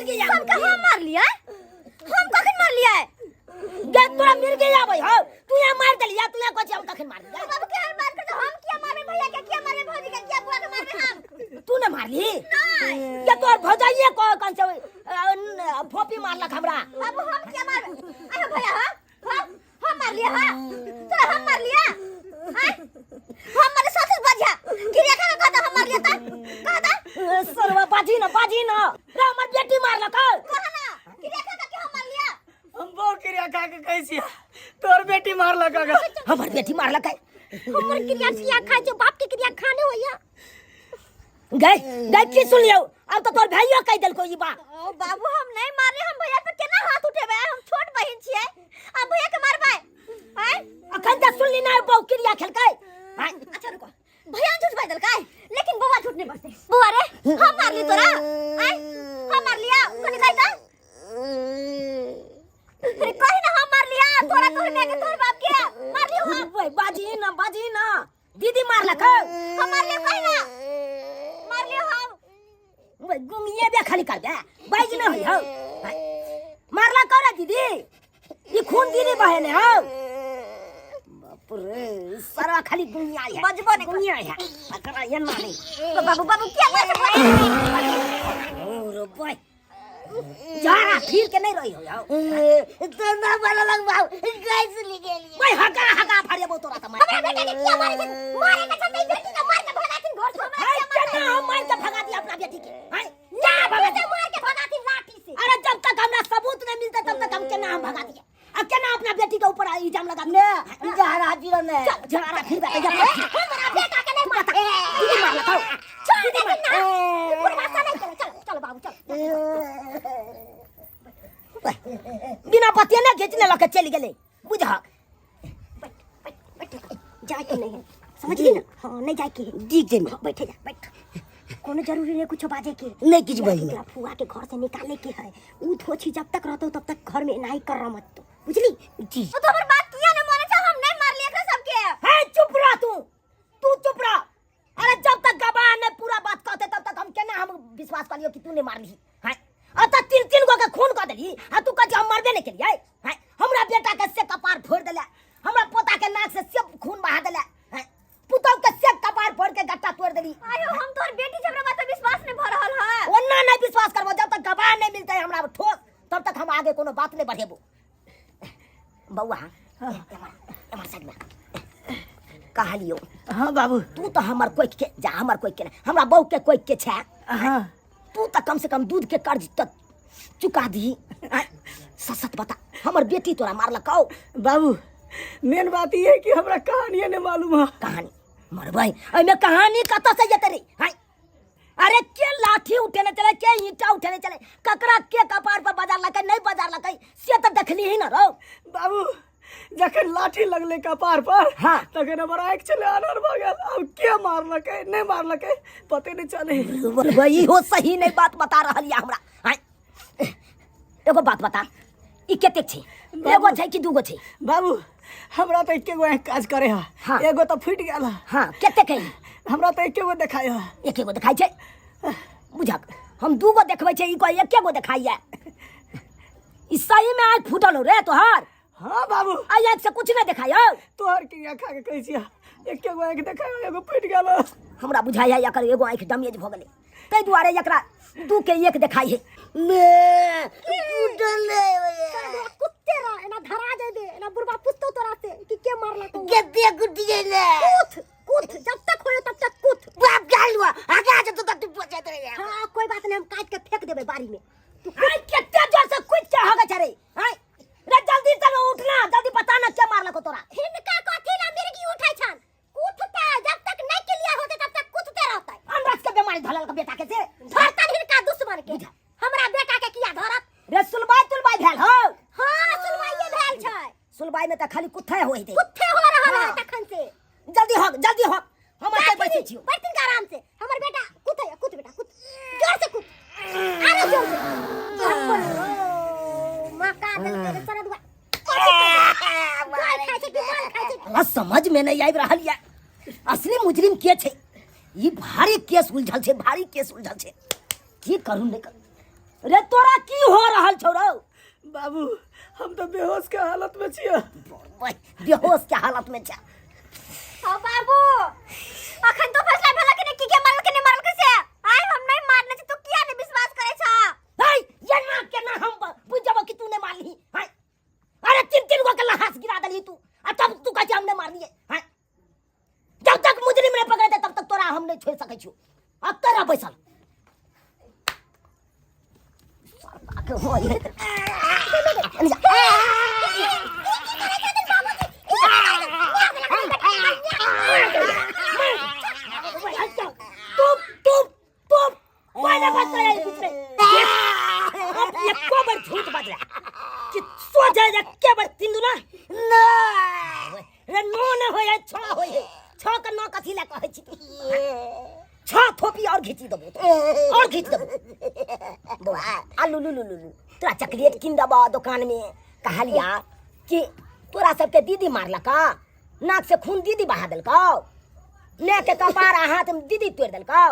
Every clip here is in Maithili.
मिर्गी आबै सबके हम मारलियै हम कखन मारलियै गे तोरा मिर्गी आबै हौ तू यहाँ मार देलिया तू यहाँ कहै छी हम कखन मारलियै बाबू के हम बात करते हम किया मारबे भैया के किया मारबे भौजी के किया बुआ के मारबे हम तू ने मारली नहीं ये तोर भौजाइए को कौन से फोपी मारलक हमरा बाबू हम किया मारबे अरे भैया हां हम हम मार लिया हां तोरा हम मार लिया हां हम मारे सासु बजा क्रिया खा कहता हम मार लिया ता कहता सरवा बाजी न बाजी न रे हमर बेटी मारलक हौ। कहा ना क्रिया खा के हम मार लिया हम बहु क्रिया खा के कहै छियै तोर बेटी मारलक अगर हमर बेटी मारलक है हमर क्रिया किया खाइ जो बाप के क्रिया खाने होइया गई गई की सुन लियो अब तो तोर भाइयो कह देलको ई बात ओ बाबू हम नहीं मारले हम भैया पे केना हाथ उठेबै हम छोट बहिन छियै हम भैया के मारबै आय अखन तक सुनली ना बहु क्रिया खेलकै आँय? अच्छा रुको भैया झूठ बाजल काय लेकिन बउआ झूठ नहीं बजते बउआ रे हम मारली तोरा आय हम मार लिया कनी कहि त अरे कहि ना हम मार लिया तोरा तोर माय के तोर बाप के मार लियो हम ओए बाजी ना बाजी ना दीदी मारलक हौ। हम मार लियो कहि ना मार लियो हम ओए गुमिए बे खाली कर दे बाज ना होई हौ मारला कौ रे दीदी ई खून दीदी बहे ने हौ बाप रे सारा खाली गुमिया है बजबो नहीं कर। गुमिया है अकरा ये ना नहीं बाबू बाबू क्या बात है और बॉय जरा फिर के नहीं रही हो जाओ तो ना बड़ा लग बाबू गैस ली गेली ओए हका हका फाड़िए बहुत तोरा त मार हमरा बेटा के किया मारे छथिन मारे के छथिन बेटी के मार के भगाथिन घर से हमरा हाय किया केना हम मार के भगा दिया अपना बेटी के हाय ना भगा से मार के भगाथिन लाठी से अरे जब तक हमरा सबूत नहीं मिलता तब तक हम केना हम भगा दिया अब केना अपना बेटी के ऊपर इल्जाम लगा ने जहरा पीरो ने चल झगड़ा फिर बैठ जा हमरा बेटा के नहीं मारता दीदी मार लगा छोड़ दे ना बुढ़वा सा नहीं चलो चलो चलो बाबू चलो बिना बतिया ने घींचने लगे चल गेले बुझा बैठ बैठ बैठ जाए के नहीं है समझली ना हाँ नहीं जाए के है। जी जी हाँ, बैठे जा बैठ कोनो जरूरी नहीं कुछ बाजे के नहीं किछ बहिन तोरा फुआ के घर से निकाले के है ऊ धोछी जब तक रहतो तब तक घर में नहीं कर मत तो बुझली जी तो हमर बात किया ना माने छ हम नहीं मार लिया एकरा सबके हे चुप रह तू तू चुप रह अरे जब तक गवाह ने पूरा बात कहते तब तक हम केना हम विश्वास कर लियो कि तू नहीं मारली हैं अतः तीन तीन गो के खून कर देली आ तू कह हम मरबे नहीं केलिए हैं हमरा बेटा के से कपार फोड़ देले हमरा पोता के नाक से से खून बहा देले हैं पुतौ के से कपार फोड़ के गट्टा तोड़ देली आयो हम तोर बेटी छै हमरा बात पे विश्वास नहीं भ रहल है ओना नहीं विश्वास करबो जब तक गवाह नहीं मिलते हमरा ठोस तब तक हम आगे कोनो बात नहीं बढ़ेबो बउआ एमर एमर साइड में कहलियो हाँ बाबू तू तो हमर कोइख के जा हमर कोइख के नहीं, हमरा बहू के कोइख के छै हाँ तू तो कम से कम दूध के कर्ज तक चुका दी सच सच बता हमर बेटी तोरा मारलक हौ बाबू मेन बात ई है कि हमरा कहानी नहीं मालूम है कहानी मरबै एहिमे कहानी कतऽ से जेतै रे हाय अरे के लाठी उठेने चले के ईंटा उठेने चले ककरा के कपार पर बाजार लकै नहीं बाजार लकै से तऽ देखली ही न रौ बाबू जखन लाठी लगले कपार पर हाँ। तखन हमर आँखि छलै अनर भऽ गेल आब के मारलकै नहि मारलकै पते नहि चले वही हो सही नहीं बात बता रहल या हमरा आँय। एगो बात बता ई कतेक छै एगो छै कि दूगो छै बाबू हमरा तऽ एके गो आँखि काज करे है हाँ। एगो तऽ फूटि गेल है हाँ कतेक है हमरा तऽ एके गो देखाय है एके गो देखाइ छै बुझक हम दूगो देखबै छै ई कोई एके गो देखाइए ई सही में आँखि फूटल हो रे तोहर हाँ बाबू आई आँखि से कुछ नहीं देखाइ हौ तोहर क्रिया खा के कहै छियै एके गो आँखि देखाय एगो फूटि गेल है। हमरा बुझाइ है एकर एगो आँखि डैमेज भऽ गेलै ताहि दुआरे एकरा दू के एक देखाइ है ने फूटल साला कुत्ते रह एना धरा जेबे एना बुढ़बा पूछतो तोरा से कि के मारलक हौ? कते कुटी गेले कुथ कुथ जब तक होयो तब तक कुथ बाप गाल हुआ आगे आ जा तू तू बचाते रहे हाँ कोई बात नहीं हम काट के फेंक देबे बाड़ी में तू आइ कते जोर से कूद के हगे छै रे आइ रे जल्दी चलो उठना जल्दी पता ना के मारलको तोरा हिनका कथी ला मिर्गी उठै छन कुथते जब तक नहीं क्लियर होते तब तक कुथते रहते अनरस के बीमारी धरल के बेटा के से धरतन हिनका दुश्मन के हमरा बेटा के किया धरत रे सुलबाई तुलबाई भेल हो हाँ सुनवाइए भेल छै सुलबाई में त खाली कुत्थे होई दे कुत्थे हो रहल है हाँ। तखन से जल्दी हक जल्दी हक हम एते बैठे छियो बैठ तिनका आराम से हमर बेटा कुत है कुत बेटा कुत जोर से कुत अरे जोर से माँ का दिल के सरदुआ गाय खाय छै कि माल खाय छै हमरा समझ में नहीं आबि रहल या असली मुजरिम के छै ई भारी केस उलझल छै भारी केस उलझल छै की करू नहीं करू रे तोरा की हो रहल छौ रौ? बाबू, हम तऽ बेहोश के हालत में छियै। बेहोश के हालत में छै। हाँ बाबू, अखन तो फैसला भेला कि नहीं, की के मारल के नहीं मारल कैसे? आय हम नहीं मारने छी, तू किया नहीं विश्वास करे छा? है ये ना के ना हम बुझ जबो कि तू नहीं मारली है। अरे तीन तीन गो के लहास गिरा देली तू, आ तब तू कहै छी हम नहीं मारलिए है। जब तक मुजरिम नहीं पकड़े तब तक तोरा हम नहीं छोड़ सकै छियो। अब तोरा बैसल सरबा के हो ये। तू तू तू पहिले बात रहे बीच में अब एको बार झूठ बाज रहा कि सो जाए के बार तीन दुना ना रे नो न होय, छ होय, छ के नौ कथी ला कहै छी तू? छ थोपी और घीची देबो तो, और घीच देबो। बौआ आलू लू लू लू लू, तोरा चॉकलेट कीन देबो दुकान में। कहलिया कि तोरा सबके दीदी मारलका, नाक से खून दीदी बहा देलकौ, ने के कपार आ हाथ में दीदी तोड़ देलकौ,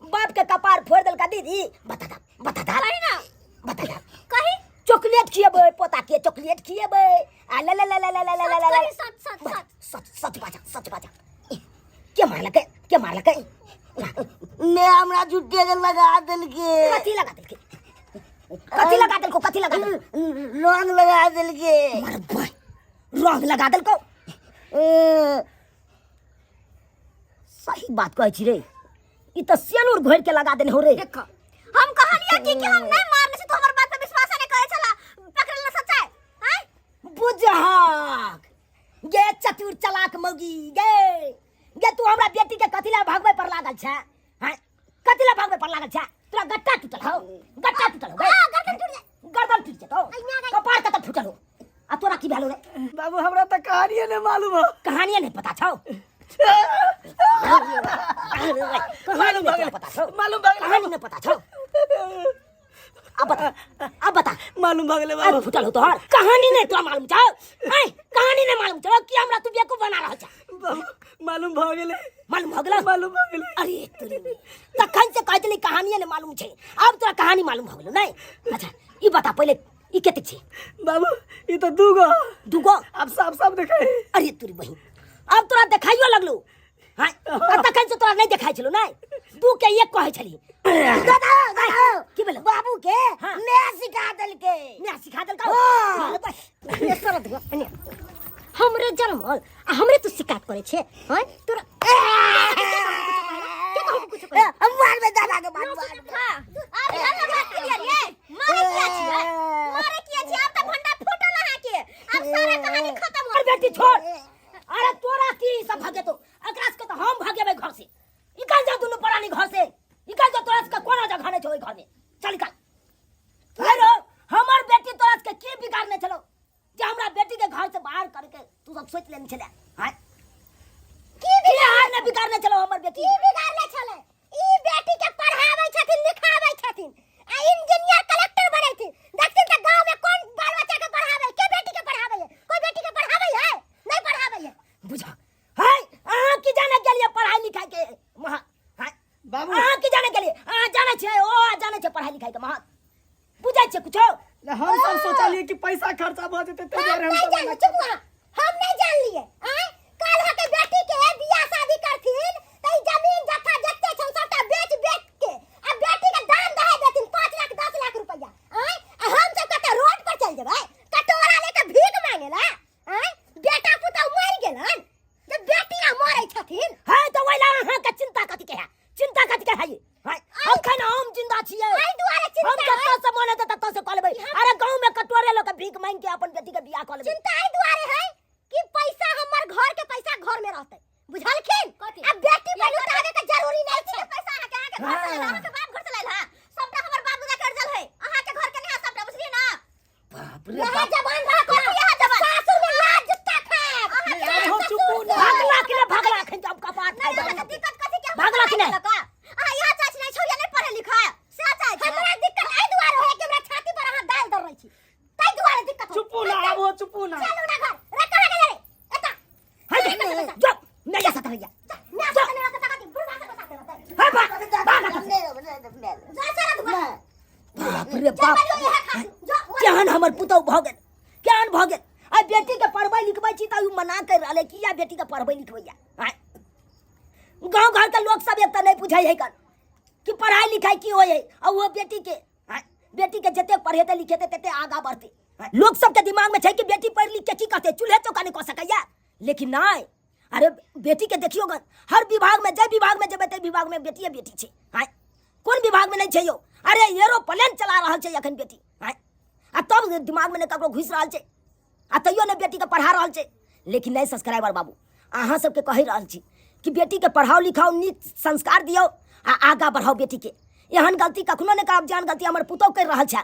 बाप के कपार फोड़ देलका दीदी। बता दा, बता दा। कही ना। बता दा। कही। चॉकलेट खिएबै पोता के, चॉकलेट खिएबै। आ ला ला ला ला ला ला ला ला ला। सच सच सच सच सच बाजा, सच बाजा। के मारलकै, के मारलकै? ने हमरा झूठे के लगा देलके। कथी लगा देलके? कथी लगा देलको? कथी लगा देलको? रंग लगा देलके। मरबै, रंग लगा देलको। सही बात कहै छी रे, ई तऽ सेनुर घोरि के लगा देने हो रे। देख, हम कहलिए कि हम नहीं मारने से, तो हमर बात पे विश्वास नहीं करे छला, पकड़ल ना सच्चाई हैं। बुझहक गे चतुर चलाक मौगी, गे गे तू हमरा बेटी के कथी ला भागबै पर लागल छै हैं? कथी ला भागबै पर लागल छै? तोरा गट्टा टूटल हौ, गट्टा टूटल हौ। हां, गर्दन टूट जाय, गर्दन टूट जेतौ, कपार कतऽ फूटल हो? आ तोरा की भेलो रे? बाबू, हमरा तऽ कहानिए नहीं मालूम हो। कहानिए नहीं पता छौ? कहानी नहीं तोरा पता छौ? मालूम भऽ गेलै। कहानी नहीं पता छौ? अब बता, अब बता। मालूम भऽ गेलै अब बाबू। फुटल हो तोहर कहानी नहीं तोरा मालूम छौ? ऐ कहानी नहीं मालूम छौ कि हमरा तू बेवकूफ बना रहल छ? बाबू, मालूम भऽ गेलै। मालूम भऽ गेलै? मालूम भऽ गेलै। अरे तोरी, तखन से कहै छली कहानिए नहीं मालूम छै, अब तोरा कहानी मालूम भऽ गेलौ नहीं? अच्छा ई बता पहिले, ई कतेक छै? बाबू, ई तऽ दूगो। दूगो? आब साफ साफ देखाइ। अरे तोरी बहिन, अब तोरा देखाइयो लगलौ हाँ? आ तखन से तोरा नहीं देखाइ छलौ? नहीं, दू के एक कहै छली। दादा, दादा। की भेलौ? बाबू के हाँ। मैं सिखा देलके। मैं सिखा देलकौ? हाँ। बस। ए सरद गो, एने। हमरे जन्मल आ हमरे तू शिकायत करे छे हैं? तोरा के कहू कुछ करे? हम मारबे दादा के, मार मार। हां, अब हल्ला बात क्लियर ये। मारे किया छी, मारे किया छी? अब त भंडा फूटल अहाँ के, अब सारा कहानी खत्म हो। अरे बेटी छोड़, अरे तोरा की सब भागे तो एकरा से तो हम भागेबे घर से। निकल जा दुनू प्राणी घर से, निकल जा। तोरा के कोनो जगह नहीं छौ ओइ घर में, चल निकल। अरे हमर बेटी तोरा के की बिगाड़ने छलो जे हमरा बेटी के घर से बाहर करके तू सब सोच लेने छले हैं? की की हार ने बिगाड़ने छलो हमर बेटी? की बिगाड़ले छले? ई बेटी के पढ़ाबै छथिन, लिखाबै छथिन आ इंजीनियर कलेक्टर बनैथिन। देखथिन त गांव में कौन बाल बच्चा के पढ़ाबै, के बेटी के पढ़ाबै है? कोई बेटी के पढ़ाबै है? नहीं पढ़ाबै है। बुझा है, अहाँ की जाने गेलिए पढ़ाई लिखाई के महा है? बाबू। अहाँ की जाने गेलिए? अहाँ जाने छियै, ओ जाने छै पढ़ाई लिखाई के महत्व, बुझै छियै कुछो? हम सब सोचलिए कि पैसा खर्चा भऽ जेतै ताहि हम दुआरे हम नहीं सब जानू, चुप रह। हम नहीं जान लिए आय। काल हके बेटी के बियाह शादी करथिन त ई जमीन जथा जते छौ सबटा बेच बेच के आ बेटी के दान दहे देथिन 5 लाख 10 लाख रुपया आय। आ हम सब कते रोड पर चल जेबै कटोरा लेके भीख मांगे ला आय। बेटा पुतहु मरि गेलन जब बेटिया मरै छथिन। है तऽ ओहि ला अहाँके चिंता कथी के है? चिंता कथी के है? है अखन हम जिंदा छियै, एहि दुआरे हम चिंता है। जतऽ से मन हेतै ततऽ से कऽ लेबै। अरे गाँव में कटोरे लऽ के भीख मांगि के अपन बेटी के बियाह कऽ लेबै। चिंता एहि दुआरे है कि पैसा हमर घर के पैसा घर में रहतै, बुझलखिन? आ बेटी पर लुटावे के जरूरी नहीं छै पैसा। अहाँ के, अहाँ के घर से लायल, अहाँ के बाप घर से लायल है सबटा, हमर बाप दादा के अर्जल है, अहाँ के घर के नहीं है सबटा, बुझलिए ना? बाप रे यहाँ बाप। जवान रहा कथी? यहाँ जवान सासुर में लाज जुत्ता खाएब। अरे हो चुपू ना। भागला कि नहीं भागला? अखन जब कपार नहीं, फाड़ि अहाँ के देलक। दिक्कत कथी के? भागला कि नहीं? अहाँ यहाँ चाची नहीं छौड़िया नहीं पढ़े लिखा से चाहे छी। हमरा दिक्कत एहि दुआरे होय कि हमरा छाती पर अहाँ दालि दर रहै छी, ताहि दुआरे दिक्कत होय। चुपू ना, आब हो चुपू ना। चलू ना घर रे, कहाँ गेलै रे? एतऽ। है जो, नहीं जा सकता भैया। ना साथ नहीं रहता, कथी बुढ़वा सब साथ रहतै। है भाग भाग एतऽ से। जा सारा दुआ। बाप रे बाप, केहन हमर पुतहु भऽ गेल, केहन भऽ गेल। आइ बेटीके पढ़बै लिखबै छी तऽ ओ मना करि रहल है, किया बेटीके पढ़बै लिखबैया? आँय, गाँव घरके लोक सब एक तऽ नहि बुझै है कन कि पढ़ाइ लिखाइ की होइ है, आ ओहो बेटीके, आँय, बेटीके जतेक पढ़ेतै लिखेतै तते आगाँ बढ़तै। आँय, लोक सबके दिमागमे छै कि बेटी पढ़ि लिखके की करतै, चूल्हे चौका नहि कऽ सकैया, लेकिन नहि, अरे बेटीके देखियौ गन हर विभागमे, जाहि विभागमे जेबै ताहि विभागमे बेटिए बेटी छै। आँय, कोन विभागमे नहि छै यौ? अरे एरोप्लेन चला रहल छै एखन बेटी। आँय, आ तब दिमागमे नहि ककरो घुसि रहल छै, आ तैयो नहि बेटीके पढ़ा रहल छै। लेकिन नहि सब्सक्राइबर बाबू, अहाँ सबके कहि रहल छी कि बेटीके पढ़ाओ लिखाओ, नीक संस्कार दियौ आ आगाँ बढ़ाओ बेटीके। एहन गलती कखनो नहि करब जेहन गलती हमर पुतहु करि रहल छै।